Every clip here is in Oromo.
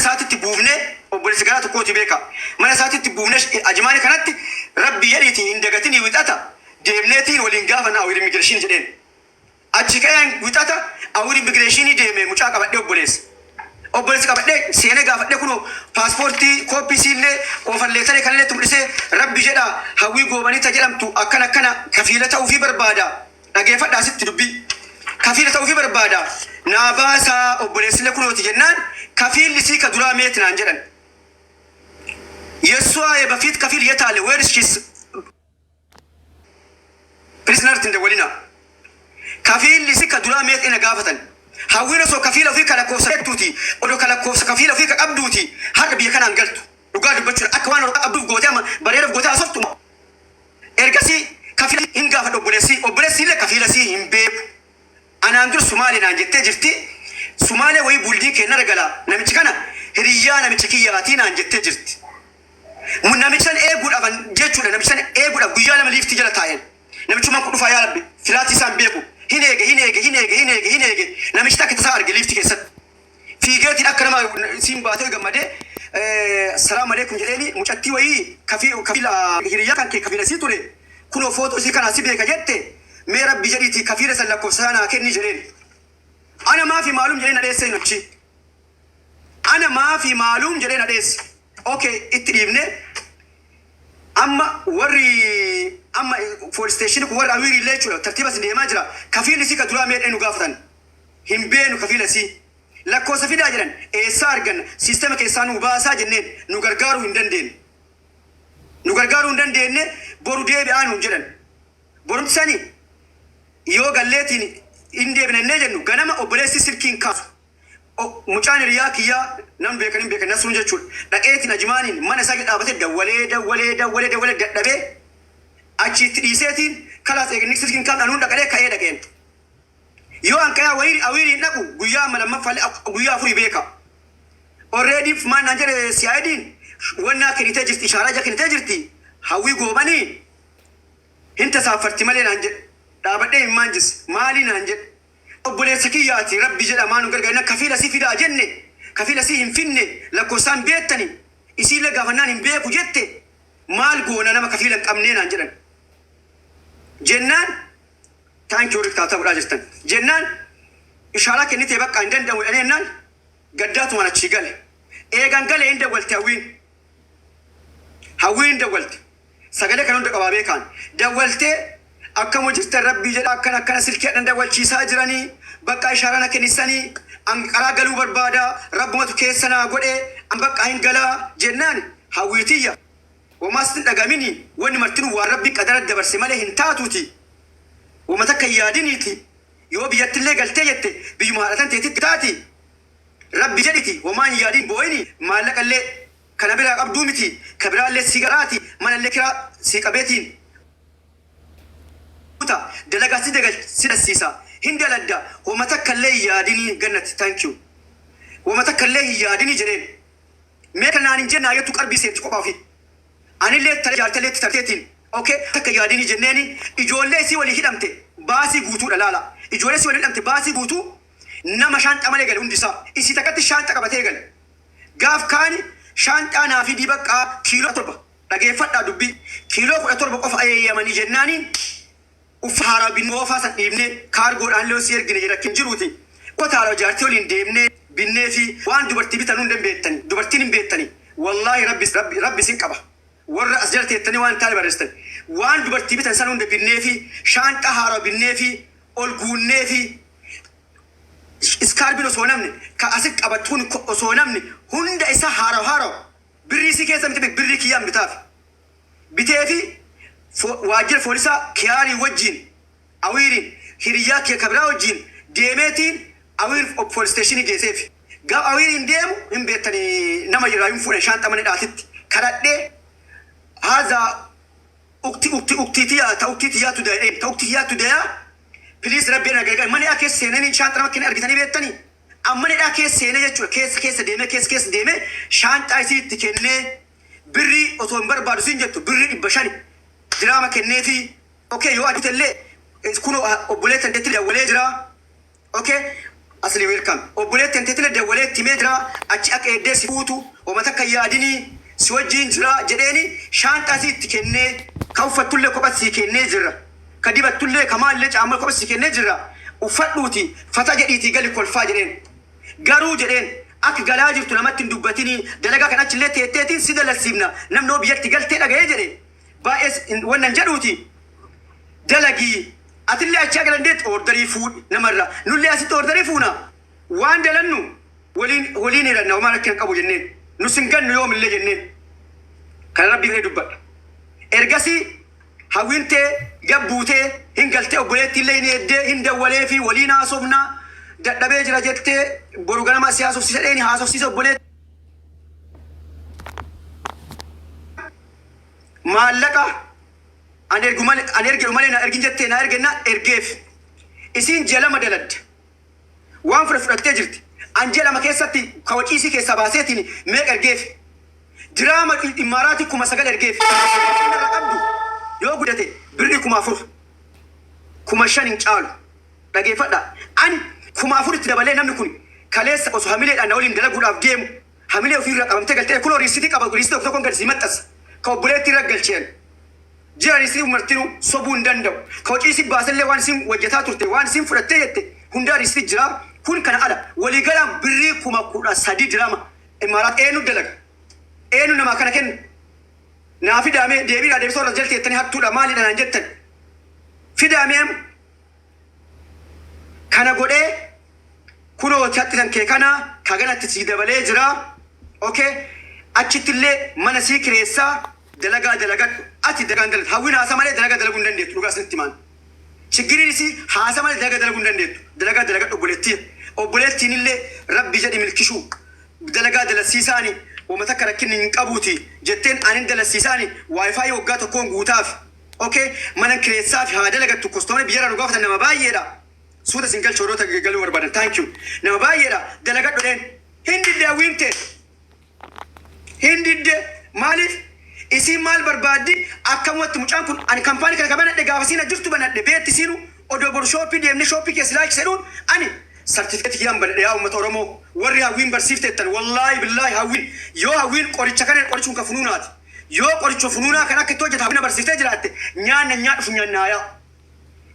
Isaatitti buufnee, obboleessa garaa tokkooti beeka. Mana isaatitti buufnee Ajimaanii kanatti rabbi jedhiitiin hin dagatinii wixata deemneetiin waliin gaafanna Awiir immigration jedheen. Achi ka'een wixata Awiir immigration deeme, mucaa qabadhee, obboleessa. Obboleessa qabadhee seenee gaafadhee, kunoo paaspoortii kooppii siillee oofallee taree kanallee mul'isee, rabbi jedha, Hawwii Goobanita jedhamtu akkana akkana kafiila ta'uufii barbaada. Dhageeffadhaa asitti dubbii. Kafiila ta'uufii barbaada. Naa baasaa, obboleessillee kunooti jennaan, kafiilli sii ka duraa meeti naan jedhan. የእሷ የበፊት ከፊል የት አለ? Where is she's prisoner in the walina? Kafiilli si ka duraa meet ina gaafatan. Hawwiin osoo kafiila ofii ka lakkoofsa jettuuti, odoo ka lakkoofsa kafiila ofii ka qabduuti, har'a biyya kanaan galtu. Dhugaa dubbachuudha akka waan qabduuf gootee amma bareeduuf gootee asoftu. Ergasii kafiila hin gaafadhu obboleessi. Obboleessi illee kafiila sii hin beeku. Anaan dur Sumaalee naan jettee jirti. Sumaalee wayii buldii kennara gala. Namichi kana hiriyyaa namicha kiyyaatii naan jettee jirti. Namicha san eeguudhaaf jechuudha. Namicha san eeguudhaaf guyyaa 2 liiftii jala taa'een. Namichummaan kun dhufaa, yaa Rabbi, filaatii isaan beeku. Hin eege, hin eege, hin eege, hin eege, hin eege. Namichi takka tasaa arge liiftii keessatti. Fiigeetiin akka nama siin baatee gammadee, "Salaam aleekum" jedheeni, mucattii wayii kafiila hiriyyaa kan kee kafiila sii ture, kunoo footoo isii kanaa si beeka jette, mee rabbi jedhiitii kafiila san lakkoofsa naa kenni jedheen. Ana maafi maalum jedhee na dheesse namichi. Ana maafi maalum jedhee na dheesse. Okay, itti dhiibne. Amma warri amma police station kun, warri Awiiri illee jechuudha, tartiiba isin deemaa jira. Kafiilli isii ka duraa meedhee nu gaafatan. Hin beenu kafiila isii. Lakkoofsa fidaa jedhan, eessaa arganna? Siistema keessaa nu baasaa jenneen, nu gargaaruu hin dandeenye. Nu gargaaruu hin dandeenye, boru deebi'aa nuun jedhan. Borumti sani yoo galleetiin hin deebinannee jennu, ganama obboleessi silkiin kaasu. Mucaan hiriyaa kiyyaa nam beekan hin beekan, Nasruun jechuudha. Dhaqeetiin Ajimaaniin mana isaa dhaabatee dawwalee, dawwalee, dawwalee, dawwalee, dadhabee achitti dhiiseetiin kalaas eegni silkiin kaafne, anuun dhaqadhee ka'ee dhaqeen. Yoo an ka'ee Awiiriin dhaqu, guyyaa amma lammaffaallee guyyaa 4 beeka. Already maal naan jedhe CID'n, wannaa kennitee jirti, ishaaraa ija kennitee jirti. Hawwii Goobanii hin tasaaffarti malee naan jedhe. Dhaabadhee hin maanjis maalii naan jedhe. Obboleessa kiyyaati, rabbi jedha, maa nu gargaarina, kafiila si fidaa jenne, kafiila si hin finne, lakkoofsaan beektani, isiillee gaafannaan hin beeku jette, maal goona nama kafiila hin qabnee naan jedhan. Jennaan, thank you, riktaa ta'uudhaa jirtan. Jennaan ishaaraa kennitee bakka hin danda'amu jedhanii jennaan, gaddaatumaan achii gale. Eegan galee hin dawwalte Hawwiin. Hawwiin hin dawwalte. Sagalee kan hunda qabaa beekaan. Dawwaltee, "Akkam hojjetan, rabbii jedha, akkana akkana silkii hadhan dawwalchiisaa jiranii, bakka ishaaraa na kennissanii, an karaa galuu barbaada, rabbumatu keessa naa godhe, an bakka hin galaa" jennaan, "Hawwiitiyya, homaas hin dhagamini, wanni martinuu waan rabbi qadara dabarse malee hin taatuuti, wama takka hin yaadiniiti, yoo biyyattillee galtee jette biyyuma haadhatan teetitti taati, rabbi jedhiti homaa hin yaadin, boo'ini, maallaqallee kana biraa qabduu miti, ka biraallee si garaati, manallee kiraa si qabeetiin dalagaa si dagal si dassiisa, hin daladda, homa takka illee hin yaadinii, Gannati, thank you, homa takka illee hin yaadinii" jedheen. Mee kanaan hin jennaa jettu qarbii seenti kophaa ofii. Anillee tare jaartallee tarteetiin, okay, takka yaadinii jenneeni, ijoollee isii walii hidhamte baasii guutuudha laala. Ijoollee isii walii hidhamte baasii guutuu, nama shaanxaa malee gale hundi isaa. Isii takkatti shaanxaa qabatee gale. Gaaf kaani shaanxaa naa fidii baqqaa kiiloo 7, dhageeffadhaa dubbii, kiiloo 17 qofa eeyyamanii jennaaniin, uffata haaraa binnee, moofaa san dhiibnee, kaargoodhaan illee si ergine jedha hin jiruuti. Uffata haaraa jaartii waliin deemnee binnee fi waan dubartii bitan hunda hin beektani. Dubartiin hin beektani. Wallaahi rabbi rabbi rabbi sin qaba. Warra as jala teettanii waan taane barreessitan. Waan dubartii bitan san hunda binnee fi shaanxaa haaraa binnee fi ol guunnee fi iskaarbiin osoo namni ka asit qabattuun osoo namni hunda isa haarawa haarawa, birrii si keessa miti, birrii kiyyaan bitaaf. Bitee fi waajjira foolisaa Kiyaarii wajjin, Awiiriin hiriyyaa kee kabiraa wajjin deemeetiin Awiir police station geesseef. Gaaf Awiiriin deemu hin beektanii, nama irraa hin fuudhan shaanxa mana hidhaatitti kadhadhee, haazaa ukti ukti uktiitiyaa ta uktiitiyaa tu da'ee ta uktiitiyaa tu da'aa, please, rabbi na gargaar. Mana hidhaa keessa seenanii shaanxa nama kennan argitanii beektanii? Amma hidhaa keessa seenee jechuudha, keessa keessa deemee, keessa keessa deemee shaanxaa isii itti kennee, birrii osoo hin barbaadu siin jettu, birrii 500 diraama kennee fi, okay, yoo adute illee kunoo obboleessa dandeetti dawwalee jira, okay. Asli, welcome. Obboleetti anteetile dawwalee itti himee jira. Achi akka eeddee si fuutu oma takka yaadinii si wajjiin jira jedheeni shaanxaa si itti kennee, ka uffattullee kophatti sii kennee jira. Ka dibattullee, ka maalillee, caammaa kophatti sii kennee jira. Uffadhuuti fata jedhiitii gali kolfaa jedheen. Garuu jedheen, akka galaa jirtu namatti hin dubbatinii, dalagaa kan achillee teetteetiin si dalagsiifna, namni hoo biyyatti galtee dhaga'ee jedhe baay'ee wannan jedhuuti dalagii, atillee achi haga dandeetti orderii fuudhi namarraa, nullee asitti orderii fuuna, waan dalannu waliin waliin hiranna, homaa rakkina hin qabu jenneen, nu sin gannu yoomillee jenneen. Kana rabbii fedhee dubbadha. Ergasii hawwiin tee gabbuutee hin galtee, obboleettiillee hin eeddee, hin dawwalee fi waliin haasofnaa, dadhabee jira jettee, boru ganama si haasofsiisa dheeni haasofsiisa obboleetti. Maallaqa ani ergu malee, ani ergedhu malee na ergin jettee, na ergenna ergeef. Isiin ji'a 2 daladde. Waan fudhat fudhattee jirti. An ji'a 2 keessatti ka waciisii keessaa baaseetiin meeqa ergeef? Diraama imaaraatii 9,000 ergeef. Isiin irraa qabdu yoo guddate birrii 4,000. 5,000 hin caalu. Dhageeffadha. Ani 4,000 itti dabalee, namni kun kaleessa osoo hamileedhaan na waliin dalaguudhaaf deemu, hamilee ofiirraa qabamtee galtee, kunoo riisitii qaba, riisitii tokko tokkoon gadi sii maxxansa. Ka obboleettii irra galcheen. Jira riisitii, martinuu sobuu hin danda'u. Ka waciisii baasellee waan isiin wajjataa turte, waan isiin fudhattee jette hundaa riisitii jira. Kun kana ala waliigalaan birrii 13,000 dirama imaaraat eenyu dalaga? Eenyu namaa kana kenna? Naa fidaamee deebiidhaa deebisoo irra jalti jettanii hattuudha maaliidha naan jettan. Fidaamee amma. Kana godhee kunoo hatti kan kee kana kaganatti sii dabalee jira. Okay. Achittillee mana sii kireessaa, dalagaa dalagadhu. Ati dalagaa hin dalagdu. Hawwiin haasa malee dalagaa dalaguu hin dandeettu, dhugaa isinitti himaan. Chiggiriin isii haasa malee dalagaa dalaguu hin dandeettu. Dalagaa dalagadhu, obboleettii. Obboleettiin illee rabbi jedhi milkishuu. Dalagaa dalasiisaani, wama takka rakkinni hin qabuuti jetteen, anin dalasiisaani, WiFi waggaa tokkoon guutaaf. Okay, mana kireessaafi haa dalagattu. Customerri biyyarraa nu gaafatan nama baay'eedha. Suuta isin galcha, warroota galuu barbaadan. Thank you. Nama baay'eedha. Dalagadhu dheen. Hin didde hawwiin tee. Hin didde. Maaliif? Isiin maal barbaaddi? Akkamumatti mucaan kun, ani kampaanii kana ka banadhe gaafa isiin as jirtu banadhe, beetti isiinu odoo boru shopii deemne shopii keessa ilaalchise jedhuun ani sartifikeetii kiyyaan banadhe. Yaa uummata Oromoo warri hawwiin barsiifteettan, wallaahi billaahi, hawwiin yoo hawwiin qoricha kana, qorichi kun ka funuunaati. Yoo qoricha funuunaa kan akka itti hojjetu hawwiin barsiiftee jiraatte, nyaanna nyaadhu funyaan naayaa.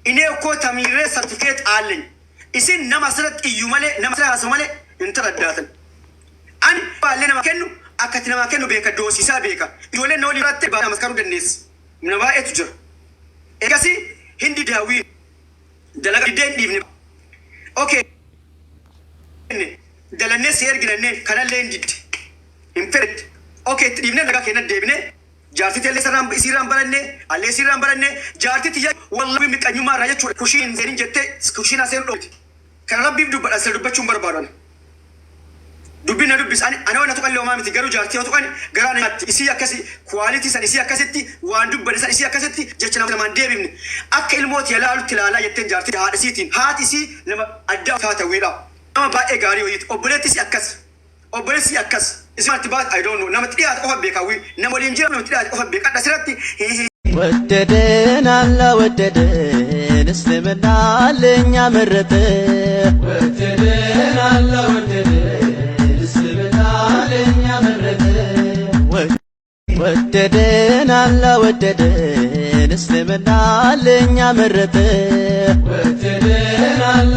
እኔ እኮ ተምሬ ሰርቲፊኬት አለኝ። Isin nama asirratti iyyu malee, nama asirratti haasa'u malee hin taraddaatan. Ani baallee nama kennu akkatti namaa kennu beeka, doosiisaa beeka. Ijoolleen na waliin baratte baay'ee maskaruu dandeessi. Nama baay'eetu jira. Egasii hin didde hawwiin. Dalagaa diddee, hin dhiifne. Okay. Dalannee si erginanneen kanallee hin didde. Hin fedhe. Okay, itti dhiifnee nagaa keenya deebinee, jaartii teellee sarraan isiirraan baranne, allee isiirraan baranne. Jaartii tiyya wallahi miqanyummaa irraa jechuudha kushiin hin seenin jettee kushiinaa seenu dhoofti. Kana rabbiif dubbadha, sila dubbachuu hin barbaadu ani. Dubbiin na dubbis, ani ana waan na tuqallee homaa miti, garuu jaartii yoo tuqan garaa na nyaatti. Isii akkasi quality san, isii akkasitti waan dubbanne san, isii akkasitti jecha nama namaan deebifne, akka ilmoo tiyya laalutti laalaa jetteen jaartii haadha isiitiin. Haati isii nama addaa taatawwiidha. Nama baay'ee gaarii wayiiti. Obboleetti isii akkas. Obboleessi akkas. Isin maaltti baate, I don't know. Namatti dhiyaate qofa beeka hawwii. Nama waliin jira, namatti dhiyaate qofa beeka. Hadha asirratti ወደደን አላ ወደደን እስልምና ለኛ መረጠ። ወደደን አላ ወደደን እስልምና ለኛ መረጠ። ወደደን አላ ወደደን እስልምና ለኛ መረጠ። ወደደን አላ